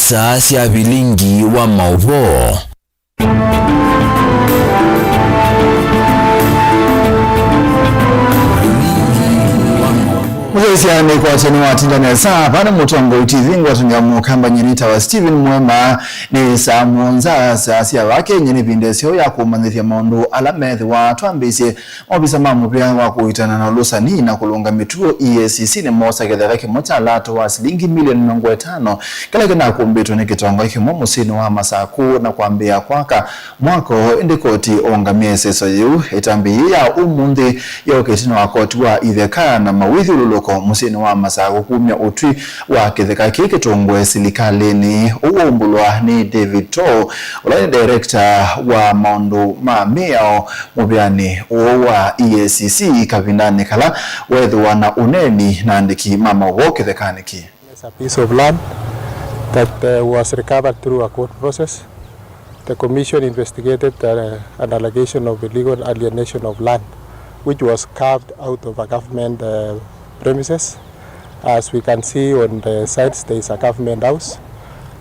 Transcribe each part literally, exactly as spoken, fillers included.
Saa sya vilingi wa maũvoo. Mũsyaĩĩsya nĩkwatya nĩwatinda nesa. Vana mũtongoi T V ngwatanĩo ya mũkamba nyeni tawa Stephen Mwema nĩ saa mũonza saa sya vaa Kenya nĩ ĩvinda ĩseo ya kũmanyĩthya maũndũ ala methĩwa twambĩĩsye. Maovisa ma mũvĩa wa kũitana na ũlũsani na kũlũnga mĩtuo, E A C C, nĩmoosa kĩtheka kĩmwe kya lato wa silingi milioni mĩongo ĩtano kĩla kĩnakũmbĩtwe nĩ kĩtongoi kĩmwe mũsyĩnĩ wa Masakũ na kwambĩĩa kwaka mwako, ĩndĩ koti ũũngamie ĩseso yĩu. Ĩtambya yĩĩ ya ũmũnthĩ yooka ĩtina wa koti wa itheka na mawĩthyũlũlũko mũsyĩnĩ wa Masakũ kumya ũtwi wa kĩtheka kĩĩ kĩtũngũe silikalĩnĩ. Ũu waumbũlwa nĩ David Too, ũla nĩ director wa maũndũ ma mĩao mũvĩanĩ ũũ wa E A C C kavindanĩ kala weethĩwa na ũneeni na andĩki ma maũvoo kĩthekanĩ kĩĩ. It's a piece of land that, uh, was recovered through a court process. The commission investigated, uh, an allegation of illegal alienation of land, which was carved out of a government, uh, premises. As we can see on the sides, there is a government house,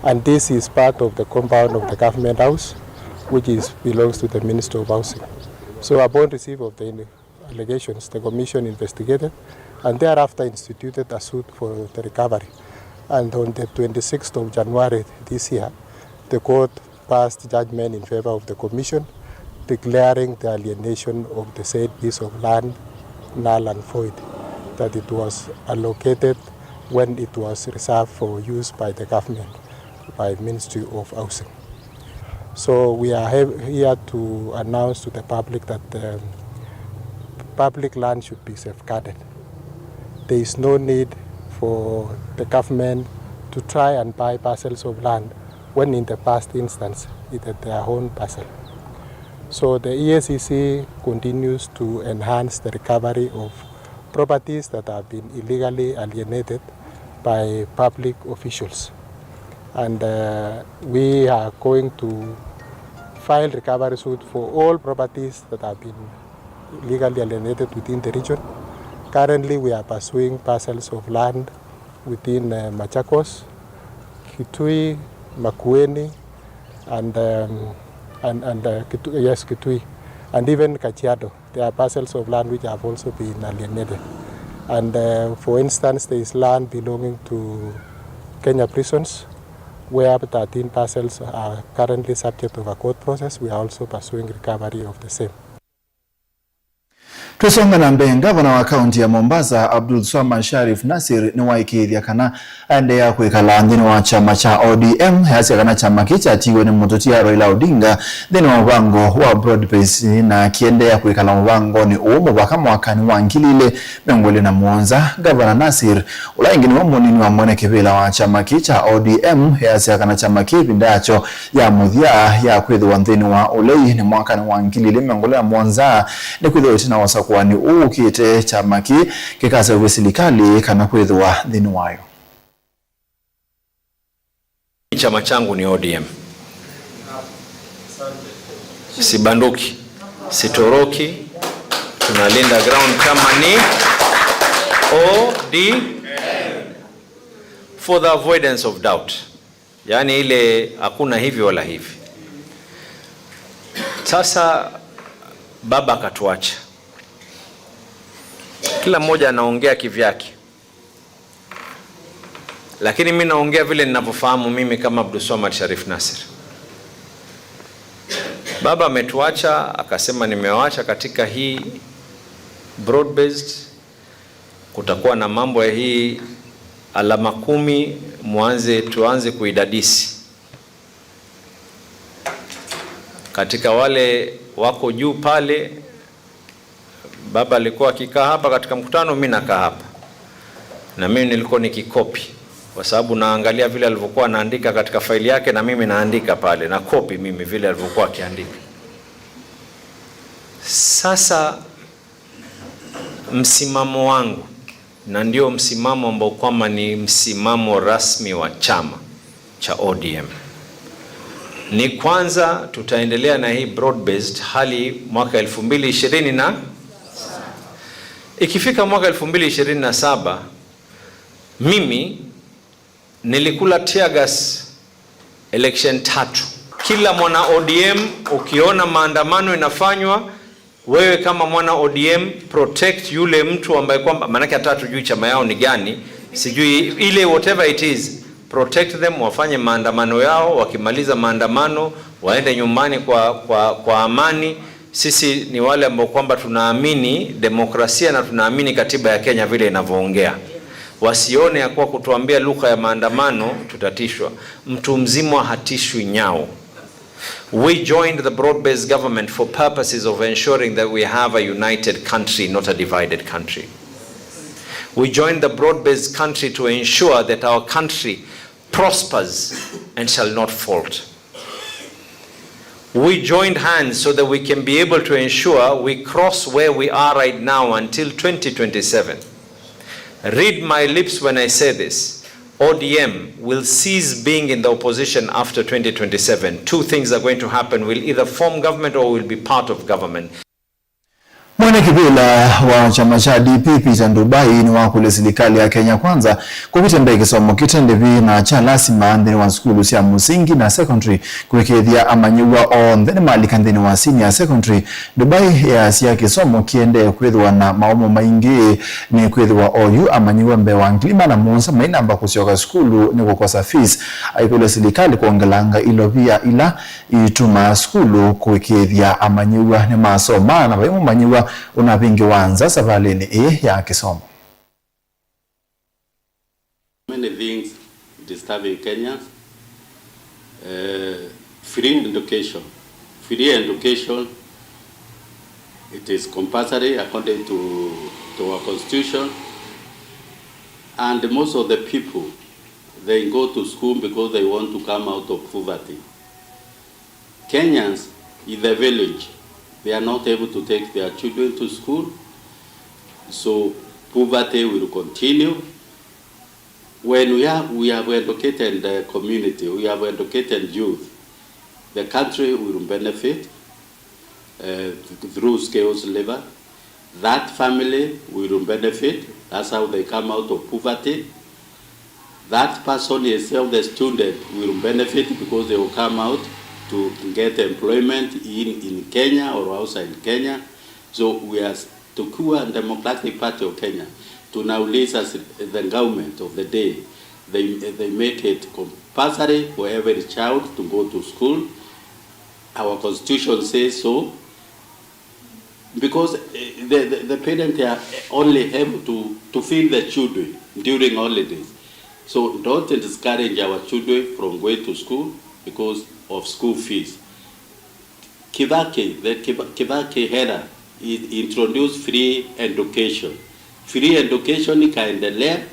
and this is part of the compound of the government house, which is, belongs to the Ministry of Housing. So upon receipt of the allegations, the commission investigated and thereafter instituted a suit for the recovery. And on the twenty-sixth of January this year, the court passed judgment in favor of the commission, declaring the alienation of the said piece of land null and void, that it was allocated when it was reserved for use by the government, by Ministry of Housing. So we are he-, here to announce to the public that, um, public land should be safeguarded. There is no need for the government to try and buy parcels of land when in the past instance it had their own parcel. So the E A C C continues to enhance the recovery of properties that have been illegally alienated by public officials. And, uh, we are going to file recovery suit for all properties that have been illegally alienated within the region. Currently, we are pursuing parcels of land within, uh, Machakos, Kitui, Makueni, and, um, and, and, uh, Kitu-, yes, Kitui, and even Kajiado. There are parcels of land which have also been alienated. And, uh, for instance, there is land belonging to Kenya Prisons, where thirteen parcels are currently subject of a court process. We are also pursuing recovery of the same. Twĩsonga na mbee, ngavana wa kaunti ya Mombasa, Abdulswamad Sharif Nassir, nĩwaĩkĩĩthya kana aendeea kwĩkala nthĩnĩ wa kyama kya O D M, easya kana kyama kĩĩ kyatiiwe nĩ mũtũtia Raila Odinga nthĩnĩ wa mũvango wa broad-based na kĩendeea kwĩkala mũvangonĩ ũũ mũvaka mwakanĩ wa ngili ilĩ mĩongo ĩlĩ na mũonza. Ngavana Nassir, ũla ĩngĩ nĩwe mũnini wa mwene kĩvĩla wa kyama kĩĩ kya O D M, easya kana kyama kĩĩ ĩvinda yakyo ya mũthya ya kwĩthĩwa nthĩnĩ wa ũlei nĩ mwakanĩ wa ngili ilĩ mĩongo ĩlĩ na mũonza, nĩkwĩthĩwa ĩtina wa ũsakũani ũũ ũkĩte, kyama kĩĩ kĩkaseũvya silikalĩ kana kwĩthĩwa nthĩnĩ wayo. Chama changu ni O D M. Sibanduki, sitoroki, tunalinda ground kama ni O D M. For the avoidance of doubt, yaani ile hakuna hivi wala hivi. Sasa baba akatuacha, kila mmoja anaongea kivyake, lakini mi naongea vile ninavyofahamu mimi kama Abdulswamad Sharif Nassir. Baba ametuacha, akasema, "Nimewaacha katika hii broad-based, kutakuwa na mambo ya hii alama kumi, muanze, tuanze kuidadisi." Katika wale wako juu pale, baba alikuwa akikaa hapa katika mkutano, mi nakaa hapa. Na mimi nilikuwa nikikopi, kwa sababu naangalia vile alivyokuwa anaandika katika faili yake, na mimi naandika pale, na kopi mimi vile alivyokuwa akiandika. Sasa msimamo wangu, na ndio msimamo ambao kwamba ni msimamo rasmi wa chama cha O D M, ni kwanza tutaendelea na hii broad-based hali mwaka elfu mbili ishirini na, ikifika mwaka elfu mbili ishirini na saba, mimi nilikula tear gas Election tatu. Kila mwana O D M, ukiona maandamano inafanywa, wewe kama mwana O D M, protect yule mtu ambaye kwamba, maanake hata hatujui chama yao ni gani, sijui ile, whatever it is, protect them, wafanye maandamano yao, wakimaliza maandamano, waende nyumbani kwa, kwa, kwa amani. Sisi ni wale ambao kwamba tunaamini demokrasia na tunaamini katiba ya Kenya vile inavyoongea. Wasione ya kuwa kutuambia lugha ya maandamano tutatishwa. Mtu mzima hatishwi nyau. We joined the broad-based government for purposes of ensuring that we have a united country, not a divided country. We joined the broad-based country to ensure that our country prospers and shall not falter. We joined hands so that we can be able to ensure we cross where we are right now until twenty twenty-seven. Read my lips when I say this. O D M will cease being in the opposition after twenty twenty-seven. Two things are going to happen. We'll either form government or we'll be part of government. Mwene kĩvĩla wa kyama kya D P, Peter Ndubai, nĩwakũlya silikalĩ ya Kenya Kwanza kũvĩtya mbee kĩsomo kĩte ndĩvi na kya lasima nthĩnĩ wa sukulu sya mũsingi na secondary, kũĩkĩĩthya amanyĩw'a onthe nĩmalika nthĩnĩ wa senior secondary. Ndubai easya kĩsomo kĩendee kwĩthĩwa na maũmũ maingĩ, nĩkwĩthĩwa oyu amanyĩw'a mbee wa ngili maana mũonza mainamba kũsyoka sukulu nĩ kũkosa fees. Aikũlya silikalĩ kwongelanga ilovia ila itumaa sukulu kũĩkĩĩthya amanyĩw'a nĩmasoma, na vai mũmanyĩw'a ũnavingĩwa nza savalĩnĩ ĩĩ ya kĩsomo. Many things disturbing Kenyans. Uh, free education. Free education, it is compulsory according to, to our constitution. And most of the people, they go to school because they want to come out of poverty. Kenyans in the village, they are not able to take their children to school, so poverty will continue. When we are, we have educated the community, we have educated youth, the country will benefit, uh, through skills labor. That family will benefit. That's how they come out of poverty. That person itself, the student, will benefit because they will come out to get employment in, in Kenya or outside Kenya. So we are, tukiwa Democratic Party of Kenya, tunauliza si-, the government of the day, they, they make it compulsory for every child to go to school. Our constitution says so. Because, eh, the, the, the parents are only able to, to feed the children during holidays. So don't discourage our children from going to school because of school fees. Kibaki, the Kiba-, Kibaki era, he introduced free education. Free education ikaendelea,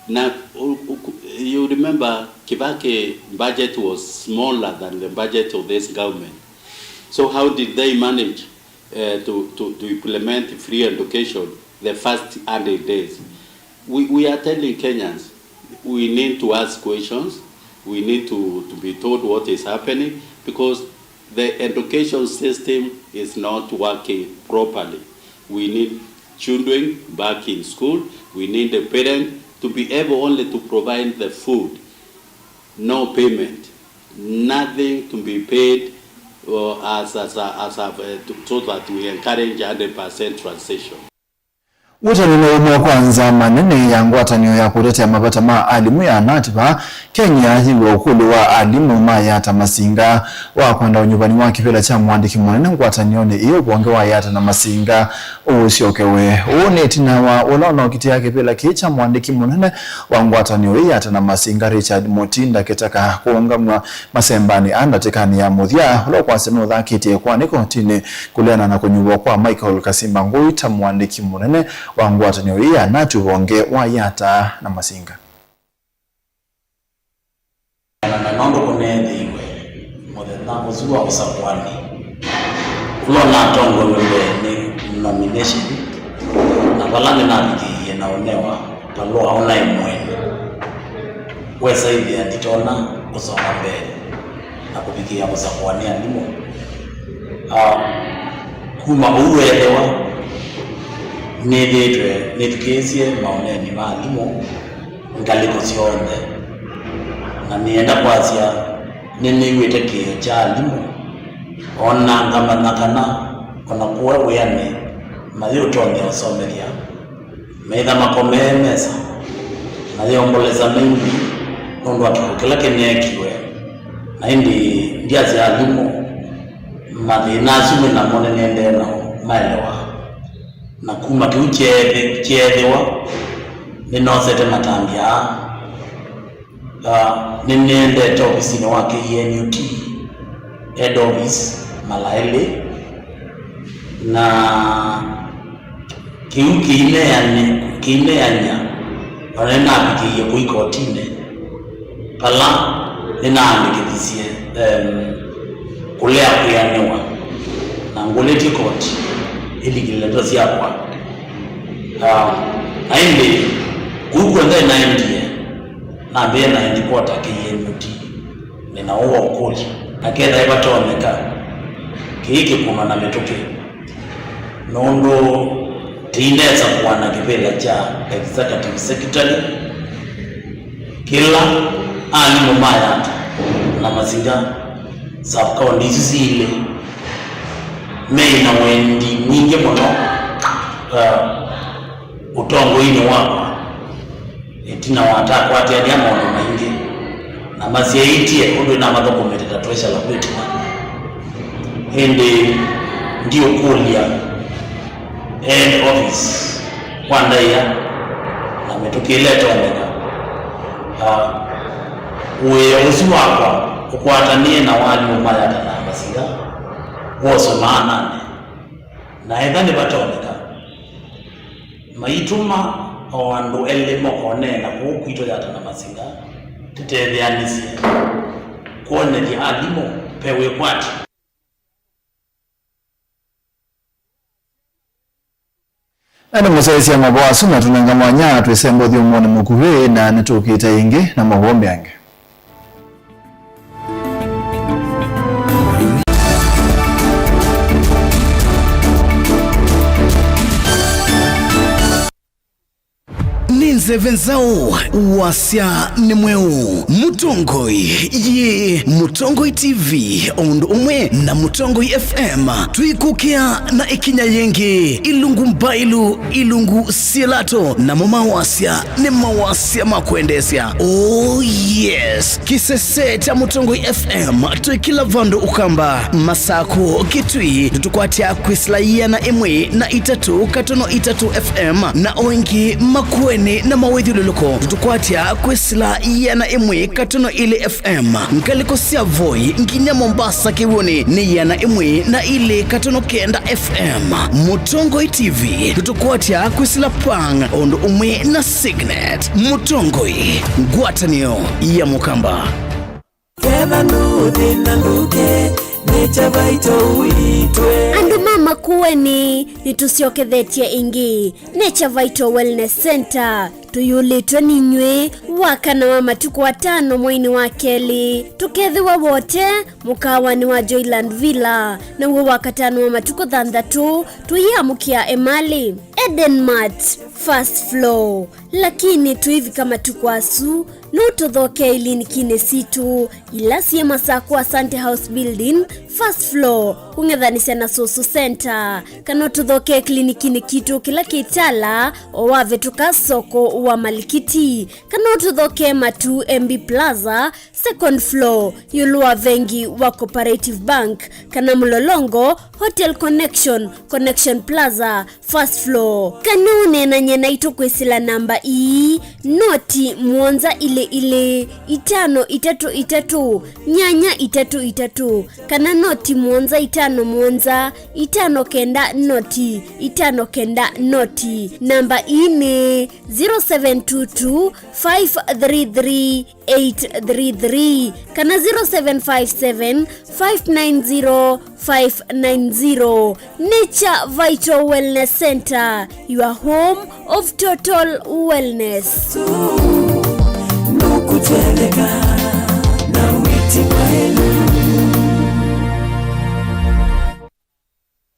na u-, u-, you remember Kibaki budget was smaller than the budget of this government. So how did they manage, uh, to, to, to implement free education the first hundred days? We, we are telling Kenyans, we need to ask questions, we need to, to be told what is happening, because the education system is not working properly. We need children back in school, we need the parent to be able only to provide the food, no payment, nothing to be paid, uh, as, as a, as a, uh, to, so that we encourage hundred percent transition. Wĩtani nĩ ũmwe kwa nzama nene ya ngwatanĩo ya kũtetea mavata ma alimũ ya KNUT vaa Kenya yĩw'a ũkũlyo wa alimũ ma Yatta Masinga wa kwenda ũnyuvani wa kĩvĩla kya mũandĩki mũnene ngwatanĩonĩ ĩĩ ũvonge wa Yatta na Masinga ũsyokewe. Ũũ nĩ ĩtina wa ũla ũnokitĩa kĩvĩla kĩĩ kya mũandĩki mũnene wa ngwatanĩo ĩĩ Yatta na Masinga, Richard Mutinda Kitaka, kũũngamw'a masembanĩ aa ndatĩkanĩ ya mũthya, ũla ũkwasya nũthakĩtye ĩkoani kotinĩ kũleana na kũnyuvwa kwa Michael Kasimba Ngui ta mũandĩki mũnene wa ngwatanĩo ĩĩ ya KNUT ũvonge wa Yatta na Masinga. Na nũndũ kũneethĩiwe mũthenya ũsu wa ũsakũani, ũla ũnatongolw'e nĩ nomination, na vala nĩnavikĩie na ũnewa valũa ũnaĩ mũeni, wesaĩthĩa nditonya kũsonga mbee na kũvikĩĩa kũsakũa nĩ alimũ. Ah, kuma vau weethĩwa nĩthĩĩtwe nĩthukĩĩsye maũneeni ma alimũ ngalĩko syonthe, na nĩenda kwasya Nĩnĩw'ĩte kĩĩo kya alimũ, o na ngamanya kana o na kũya wĩanĩ mayĩũtonya ũsomethya, meĩtha makomee mesa, mayĩombolesya me imbi nũndũ wa kĩko kĩla kĩneekiwe. Na ĩndĩ ndyasya alimũ mathĩna asu me namo nĩnĩendee namo maelewa. Na kuma kĩu kyeethĩ-, kyeethĩwa, nĩnosete matambya aa. Ah, nĩnĩendete ovisinĩ wa K N U T head office mala elĩ, na kĩu kĩineani-, kĩineany'a, o na nĩnavikĩie kũi kotinĩ, vala nĩnaandĩkĩthisye, em, kũlea kwĩanĩwa, na ngũlĩtye koti ĩlikĩle ndeto syakwa. Ah, na ĩndĩ kũu kw'onthe naendie, nambĩĩe na headquarter K N U T, nĩ na ũũ wa ũkũlya, na kethĩa vatonyeka, kĩĩ kĩkũnwa na mĩtũkĩ, nũndũ tĩinesa kũana kĩvĩla kya executive secretary, kĩla alimũ ma Yatta na Masinga sub-county isu syĩlĩ meĩ na wendi mwingĩ mũno, uh, ũtongoinĩ wakwa, ĩtina wa atakwatĩanĩa maũndũ maingĩ, na masyaĩtye ũndũ namathũkũmĩte ta treasurer kwĩtina. Ĩndĩ ndiũkũlya head office kwa ndaĩa na mĩtũkĩ ĩla ĩtonyeka. Ah, wĩa ũsu wakwa ũkwatanĩe na wa alimũ ma Yatta na Masinga woswe maananĩ, na ethĩwa nĩvatonyeka, maitũma o andũ elĩ mokonee na kũu kwitũ Yatta na Masinga, tũtetheanĩsye kwonethya alimũ ve wĩkwatyo. Na nĩ mũsyaĩĩsya mavoo asu matũnenga mwanya twĩsembe ũthyũmũonĩ mũkuvĩ, na nĩtũkĩte ĩngĩ na mavoo meangĩ. Nĩ nzeve nzaũ, wasya nĩ mweũ. Mũtongoi, yĩ Mũtongoi T V, o ũndũ ũmwe na Mũtongoi F M, twĩkũkĩa na ĩkinya yĩngĩ. Ilungu mbailu, ilungu silato, namo mawasya nĩ mawasya ma kwendeesya. Oh yes, kĩsese kya Mũtongoi F M, twĩ kĩla vandũ Ũkamba, Masakũ, Kitui, nĩtũkwatya kwĩsĩla ĩana ĩmwe na itatũ katono itatũ F M, na o ĩngĩ Makueni na mawĩthyũlũlũko, nĩtũkwatya kwĩsĩla ĩana ĩmwe katono ilĩ F M. Ngalĩko sya Voi nginya Mombasa kĩw'ũnĩ nĩ ĩana ĩmwe na ilĩ katono kenda F M. Mũtongoi T V, nĩtũkwatya kwĩsĩla Pang o ũndũ ũmwe na Signet. Mũtongoi, ngwatanĩo ya Mũkamba. Ketha ndũthĩna ndũke, nĩ Chavaito ũitwe. Andũ ma Makueni, nĩtũsyokethetye ĩngĩ. Nature Vital Wellness Center, tũyũlĩtwe ninyw'ĩ wakana wa matukũ atano mweinĩ wa kelĩ. Tũkethĩwa Wote, mũkaawanĩ wa Joyland Villa, naw'o wakatano wa matukũ thanthatũ, tũyĩamũkĩa Emali. Eden Mart, first floor. Lakini tũivika matukũ asu, no ũtũthokee ilinikinĩ sitũ, ila syĩ Masakũ Asante House Building, first floor, kũng'ethanĩsya na Susu Center, kana ũtũthokee klinikinĩ kitũ kĩla kĩ Tala, o wavĩtũka soko wa Malikiti, kana ũtũthokee Matu M B Plaza, second floor, ĩũlũ wa vengi wa Cooperative Bank, kana Mlolongo, Hotel Connection, Connection Plaza, first floor. Kana ũneenany'e naitũ kwĩsĩla namba ii, noti mũonza ilĩ ilĩ, itano itatũ itatũ, nyanya itatũ itatũ, kana noti mũonza itano mũonza, itano kenda noti, itano kenda noti. Namba ii nĩ zero seven two two, five three three, eight three three kana zero seven five seven, five nine zero, five nine zero. Nature Vital Wellness Center, your home of total wellness. Nũkũtweleka na wĩti mwaĩlu.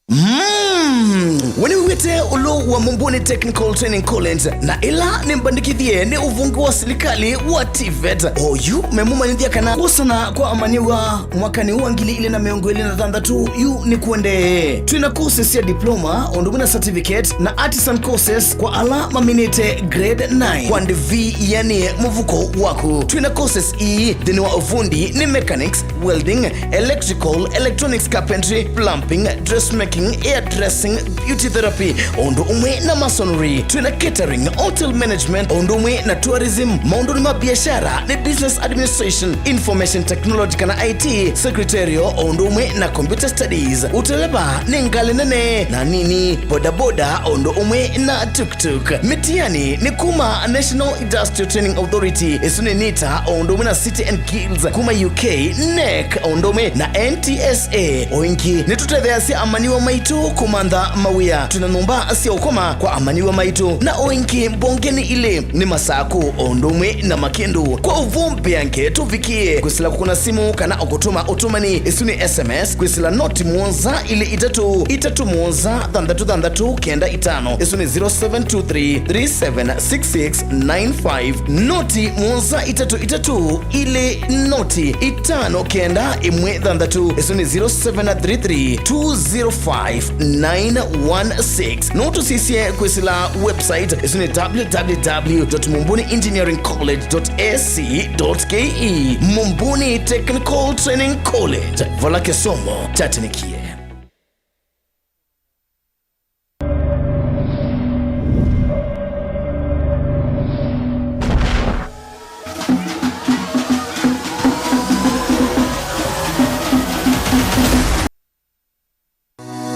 Mm, we nĩwĩw'ĩte Te ulu wa Mumbuni Technical Training College, na ĩla nĩmbandĩkĩthye nĩ ũvũngũ wa silikalĩ wa TVET. Oyu memũmanyĩthya kana kwosana kwa amanyĩw'a mwakanĩ wa ngili ilĩ na mĩongo ĩlĩ na thanthatũ yu nĩ kuendee. Twĩna courses sya diploma, ũndũ ũmwe na certificate, na artisan courses kwa ala maminĩte grade nine. Kwa ndivi yanĩe mũvuko waku. Twĩna courses ii nthĩnĩ wa ũvundi nĩ mechanics, welding, electrical, electronics, carpentry, plumbing, dressmaking, hairdressing, beauty therapy, o ũndũ ũmwe na masonry. Twĩna catering, hotel management, o ũndũ ũmwe na tourism. Maũndũnĩ ma biashara nĩ business administration, information technology kana I T, secretarial, o ũndũ ũmwe na computer studies. Ũteleva nĩ ngalĩ nene na nini, bodaboda, o ũndũ ũmwe na tuk tuk. Mĩtiani nĩ kuma National Industrial Training Authority, ĩsu nĩ NITA, o ũndũ ũmwe na City and Guilds kuma U K, NEC, o ũndũ ũmwe na N T S A. O ĩngĩ, nĩtũtetheeasya amanyĩw'a maitũ kũmantha mawĩa. Twĩna nyũmba sya ũkoma kwa amanyĩw'a maitũ, na o ĩngĩ mbongenĩ ilĩ nĩ Masakũ, o ũndũ ũmwe na Makĩndũ. Kwa ũvoo mbeange, tũvikĩe kwĩsĩla kũkũna simũ kana o kũtũma ũtũmani, ĩsu nĩ S M S, kwĩsĩla noti mũonza ilĩ itatũ itatũ mũonza thanthatũ thanthatũ kenda itano. Ĩsu nĩ zero seven two three three seven six six nine five. Noti mũonza itatũ itatũ ilĩ noti itano kenda ĩmwe thanthatũ. Ĩsu nĩ zero seven three three two zero five nine one six. No tũsisye kwĩsĩla website, ĩsu nĩ W W W dot mumbuni engineering college dot A C dot K E. Mumbuni Technical Training College, vala kĩsomo kyatĩnĩkie.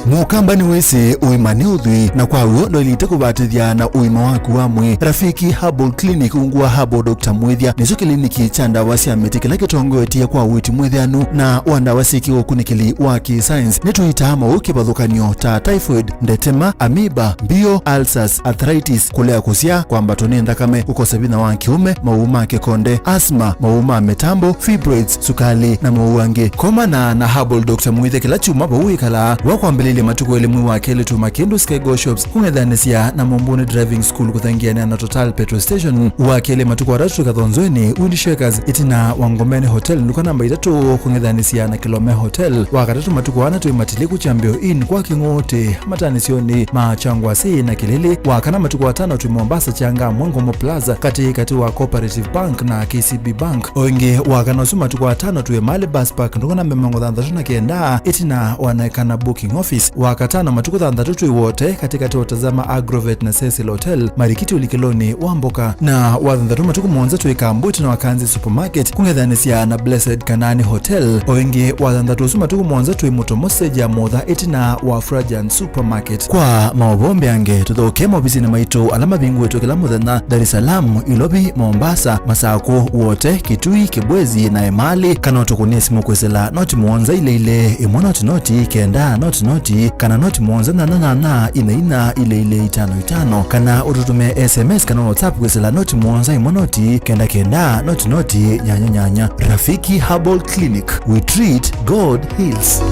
Mũkamba nĩwĩsĩ ũima nĩ ũthwii, na kwa w'o ndwaĩlĩte kũvatĩthya na ũima waku wa mwĩĩ. Rafiki Herbal Clinic, ungu wa Herbal Doctor Mwĩthya, nĩkyo kĩliniki kya ndawa sya mĩtĩ kĩla kĩtongoetye kwa ũiiti mwĩthĩanu na wa ndawa syĩ kĩũkunĩkĩli wa kĩ-science. Nĩtũitaa maũũ kĩvathũkany'o ta typhoid, ndetema, amoeba, mbio, ulcers, arthritis, kũlea kũsyaa, kwambatwa nĩ nthakame, kũkosa vinya wa kĩũme, maũũ ma kĩkonde, asthma, maũũ ma mĩtambo, fibroids, sukalĩ, na maũũ angĩ. Komana na Herbal Doctor Mwĩthya kĩla kyumwa vau wĩkalaa. Wakwambĩlĩlya matukũ elĩ mwei wa kelĩ tuma kĩndũ Sky Go Shops kũng'ethanĩsya na Mumbuni Driving School kũthangianĩa na Total Petrol Station. Wa kelĩ matukũ atatũ Kathonzweni, Wind Shakers, ĩtina wa Ngomeni Hotel, nduka namba itatũ kũng'ethanĩsya na Kilome Hotel. Wa katatũ matukũ ana twĩ Matiliku Kyambĩo Inn kwa Kĩng'ũũtĩ, matanĩsyonĩ ma Kyangwasĩ na Kĩlĩlĩ. Wa kana matukũ atano twĩ Mombasa Kyanga Mwangomo Plaza, katĩ katĩ wa Cooperative Bank na K C B Bank. O ĩngĩ, wa kana ũsu matukũ atano twĩ Mali Bus Park, nduka namba mĩongo thanthatũ na kenda, ĩtina wa Naikana Booking Office. Wa katano matukũ thanthatũ twĩ Wote, katĩ katĩ wa Tazama Agrovet na Cecil Hotel, marikiti ũlikĩlonĩ wa mboka. Na wa thanthatũ matukũ mũonza twĩ Kambu ĩtina wa Kanzi Supermarket, kũng'ethanĩsya na Blessed Kanani Hotel. O ĩngĩ, wa thanthatũ ũsu matukũ mũonza twĩ Mutomo stage ya Motha ĩtina wa Frajan Supermarket. Kwa maũvoo mbeange, tũthokee maovisinĩ maitũ ala mavingũĩtwe kĩla mũthenya, Dar es Salaam, Ilovi, Mombasa, Masakũ, Wote, Kitui, Kibwezi, na Emali, kana ũtũkũnĩe simũ kwĩsĩla noti mũonza ilĩ ilĩ, ĩmwe noti noti, kenda noti noti, kana noti mũonza nyanya nyanya, ina ina, ilĩ ilĩ, itano itano, kana ũtũtũmĩe S M S kana WhatsApp kwĩsĩla noti mũonza, ĩmwe noti, kenda kenda, noti noti, nyanya nyanya. Rafiki Herbal Clinic, we treat, God heals.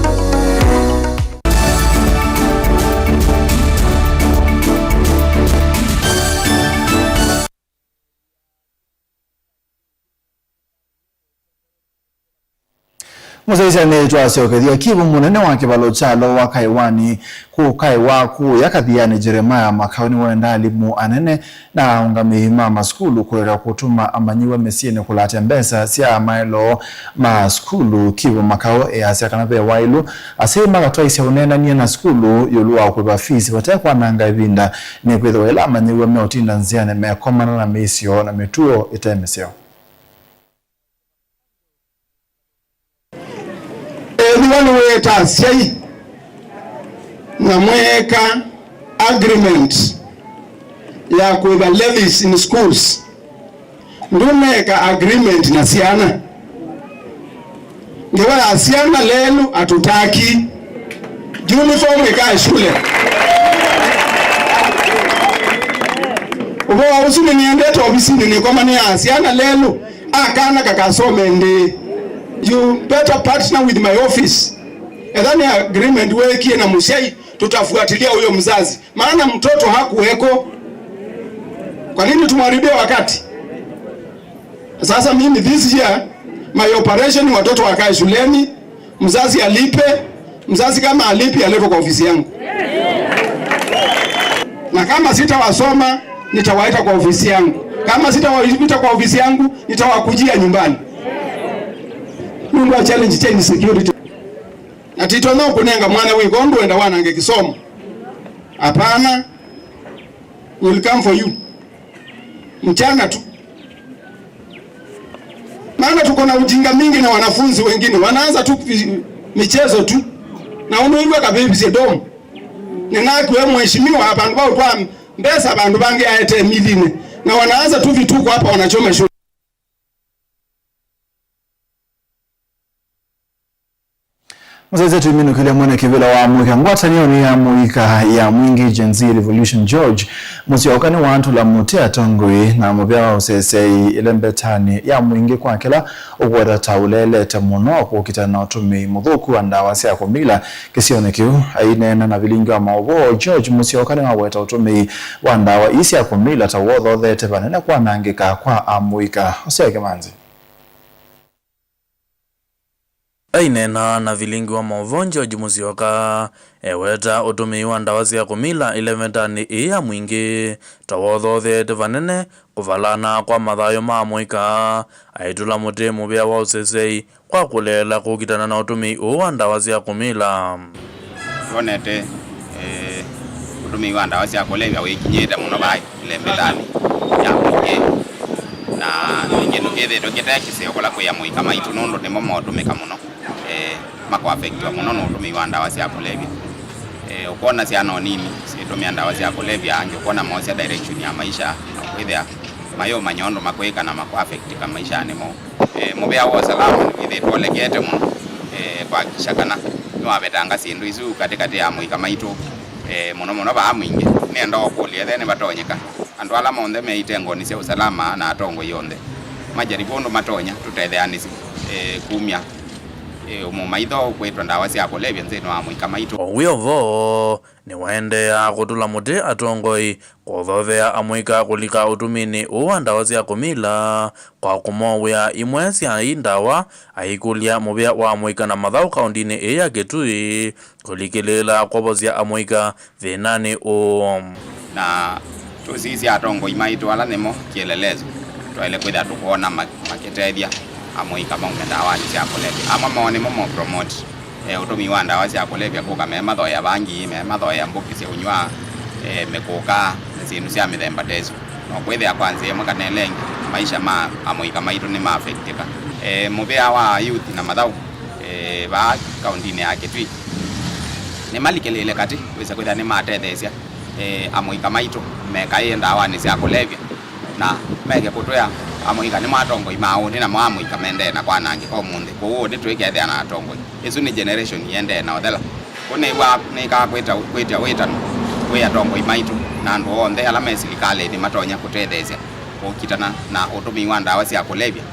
Mũsyaĩĩsya nĩtwasyokethya kĩw'ũ mũnene wa kĩvalo kya Lower Kaiwani kũkaĩwa kũya Kathiani. Jeremiah Makau nĩwendaa alimũ anene na aũngamĩi ma masukulu kũleka kũtuma amanyĩw'a mĩsyĩnĩ kũlatya mbesa sya maeloo ma sukulu. Kĩw'ũ Makau easya kana ve waĩlu asyai makatwaĩsya ũneenany'a na sukulu ĩũlũ wa kũĩva fees vate kwananga ĩvinda, nĩkwĩthĩwa ĩla amanyĩw'a meũtinda nzĩanĩ mekomana na mĩisyo na mĩtuo ĩte mĩseo. Ethĩwa nĩwĩĩta asyai na mweeka agreement ya kũĩva levies in schools, ndũneeka agreement na syana. Ngewa ya syana lelũ atutaki uniform ikae shule. Ũvoo ũsu nĩnĩendete ovisinĩ nĩkomanĩa syana lelũ. Akana kakasome ndĩĩ. You better partner with my office. Etha nĩ agreement weekie na mũsyai, tutafuatilia huyo mzazi, maana mtoto hakuweko. Kwa nini tumharibie wakati? Sasa mimi this year, my operation, watoto wakae shuleni, mzazi alipe, mzazi kama alipi aletwe kwa ofisi yangu. Na kama sitawasoma, nitawaita kwa ofisi yangu. Kama sitawaita kwa ofisi yangu, nitawakujia nyumbani. Nũndũ wa challenge cha insecurity. Na tito no kũnenga mwana wĩko ũndũ wenda wanange kĩsomo. Hapana. Will come for you. Mchana tu. Maana tuko na ujinga mingi na wanafunzi wengine wanaanza tu vi-, michezo tu. Na ũndũ iwe kavivisye domu. Nĩnakiwe mheshimiwa, vandũ va ũtwaa mbesa vandũ vangĩ aete milinĩ. Na wanaanza tu vituko hapa, wanachoma shule. Mũsyaĩĩsya tũiminũkĩlya mwene kĩvĩla wa amũika ngwatanĩonĩ ya amũika ya mwingĩ Gen Z Revolution, George Mũsyoka nĩwatũla mũtĩ atongoi na mũvĩa wa ũseseei ĩlembetanĩ ya mwingĩ kwa kĩla ũkwata ta ũleelete mũno kũkitana na ũtũmĩi mũthũku wa ndawa sya kũmila kĩsionĩ kĩu. Aineena na vilingi wa maũvoo, George Mũsyoka nĩwaweta ũtũmĩi wa ndawa ii sya kũmila ta wothothete vanene kwanangĩka kwa amũika. Hosea Kĩmanzi. Aineena na vilingi wa maũvoo, George Mũsyoka eweta ũtũmĩi wa ndawa sya kũmila ĩlembetanĩ ĩĩ ya mwingĩ ta wothotheete vanene kũvalana kwa mathayũ ma amũika. Aitũla mũtĩ mũvĩa wa ũseseei kwa kũleela kũkitana na ũtũmĩi ũũ wa ndawa sya kũmila. Twonete, eh, ũtũmĩi wa ndawa sya kũlevya wĩkinyĩte mũno vaa ĩlembetanĩ ya mwingĩ, na nĩ kĩndũ kĩthĩtwe kĩte kĩseo kũla kwĩ amũika maitũ, nũndũ nĩmo maũtũmĩka mũno, eh, makũafektiwa mũno nĩ ũtũmĩi wa ndawa sya kũlevya. Eh, ũkwona syana o nini syĩtũmĩa ndawa sya kũlevya, angĩ ũkwona moosya direction ya maisha, na ũkwĩthĩa mayũmanya ũndũ makwĩka na makũafektika maishanĩ moo. Eh, mũvĩa wa ũsalama nĩwĩthĩĩtwe ũlekete mũno, eh, kwakikisha kana nĩwavetanga syĩndũ isu katĩkatĩ ya amũika maitũ, eh, mũno mũno vaa mwingĩ. Nĩenda o kũlya ethĩwa nĩvatonyeka andũ ala monthe me itengonĩ sya ũsalama na atongoi onthe majaribu ũndũ matonya tũtetheanĩsye, eh, kumya, eh, mũmaitho kwĩtwa ndawa sya kũlevya nthĩnĩ wa amũika maitũ. O wĩ o vo, nĩwaendeea kũtũla mũtĩ atongoi kũthothea amũika kũlika ũtũmĩnĩ ũũ wa ndawa sya kũmila, kwa kũmowĩa imwe sya i ndawa, aikũlya mũvĩa wa amũika na mathaũ kaũndinĩ ĩĩ ya Kitui kũlikĩlĩĩla kwovosya amũika thĩnanĩ ũũ. Na tũsisya atongoi maitũ ala nĩmo kielelezo, twaĩle kwĩthĩa tũkwona ma-, makĩtethya amũika maume ndawanĩ sya kũlevya. Amwe moo nĩmo mo promote eh, ũtũmĩi wa ndawa sya kũlevya, kũka memathoea vangi, memathoea mbũki sya ũnyw'a, eh, mĩkũka, na syĩndũ sya mĩthemba ta ĩsu. Na ũkwĩthĩa kwa nzĩa ĩmwe kana ĩla ĩngĩ, maisha ma amũika maitũ nĩmaafektĩka. Eh, mũvĩa wa youth na mathaũ, eh, vaa kaũndinĩ ya Kitui, nĩmalikĩlĩĩle katĩ, wĩsa kwĩthĩa nĩmatetheesya, eh, amũika maitũ mekaĩe ndawanĩ sya kũlevya. Na meke kũtwĩa amũika nĩmo atongoi ma ũnĩ, namo amũika mendee na kwanangĩka ũmũnthĩ. Kwoou ũnĩ tũikethĩa na atongoi. Ĩsu nĩ generation ĩendee na ũthela. Kũu nĩw'a nĩkaa kwĩta, kwĩtya wĩtano kwĩ atongoi maitũ na andũ onthe ala me silikalĩnĩ matonya kũtetheesya kũkitana na ũtũmĩi wa ndawa sya kũlevya,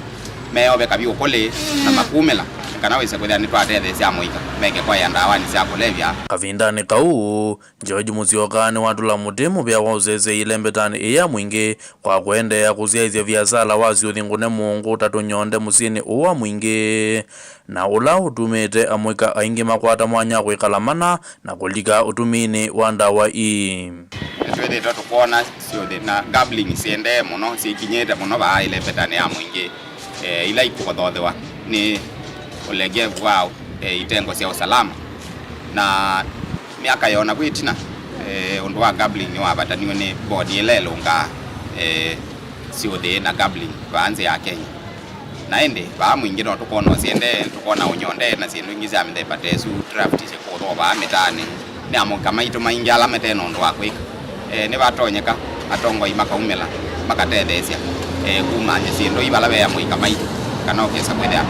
meoveka vyũ kũlĩ na makumĩla, nĩ kana wĩse kwĩthĩa nĩtwatetheesya amũika meke kwaĩa ndawanĩ sya kũlevya. Kavindanĩ kau, George Musyoka nĩwatũla mũtĩ mũvĩa wa ũseseei ĩlembetanĩ ĩĩ ya mwingĩ kwa kũendeea kũsyaĩĩsya viasala wa syũthi ngũne mũũngũ ta tũnyonde mũsyĩnĩ ũũ wa mwingĩ, na ũla ũtumĩte amũika aingĩ makwata mwanya wa kwĩkala mana na kũlika ũtũmĩnĩ wa ndawa ii. Nĩtwĩthĩĩtwe tũkwona syũthi na gambling syendee mũno, syĩkinyĩte mũno vaa ĩlembetanĩ ya mwingĩ, eh, ila ikũthothewa nĩ ũlegevu wa, eh, itengo sya ũsalama. Na myaka yona kwĩ ĩtina, eh, ũndũ wa gambling nĩwavataniw'e nĩ bodi ĩla ĩlũngaa, eh, syũthi na gambling vaa nzĩ ya Kenya. Na ĩndĩ, vaa mwingĩ no tũkwona ũsyendee, tũkwona ũnyonde na syĩndũ ingĩ sya mĩthemba ta ĩsu, draft syĩkũthwa vaa mĩtaanĩ, nĩ amũika maitũ maingĩ ala mate na ũndũ wa kwĩka. Eh, nĩvatonyeka atongoi makaumĩla, makatetheesya, eh, kumany'a syĩndũ i vala ve amũika maitũ, kana ũkesa kwĩthĩa,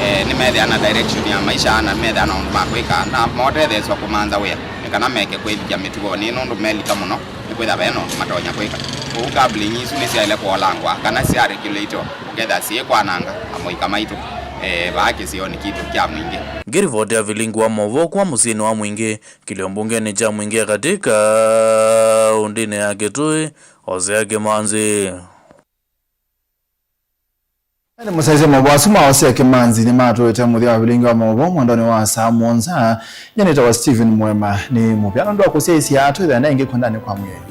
eh, nĩmethĩa na direction ya maisha, na methĩa na ũndũ ma kwĩka, na motetheeswa kũmantha wĩa, nĩ kana meke kwĩlikya mĩtugonĩ, nũndũ melika mũno, nĩkwĩthĩa ve na ũndũ matonya kwĩka. Kwoou gambling isu nĩsyaĩle kũolangwa, kana sya regulatwa, ũkethĩa syĩkwananga amũika maitũ, eh, vaa kĩsionĩ kitũ kya mwingĩ. Ĩngĩ rivoti ya vilingi wa maũvoo kuma mũsyĩnĩ wa Mwingĩ, kĩlio mbungenĩ kya Mwingĩ ya Katĩ kaũndĩnĩ ya Kitui, Hosea Kĩmanzi. Nĩ mũsyaĩĩsya maũvoo asu ma Hosea Kĩmanzi nĩmatũĩte mũthya wa vilingi wa maũvoo mwendonĩ wa saa mũonza. Nyie nĩtawa Stephen Mwema. Nĩ mũvea nũndũ wa kũsyaĩĩsya twĩthĩane ĩngĩ kwendanĩ kwa mwĩai.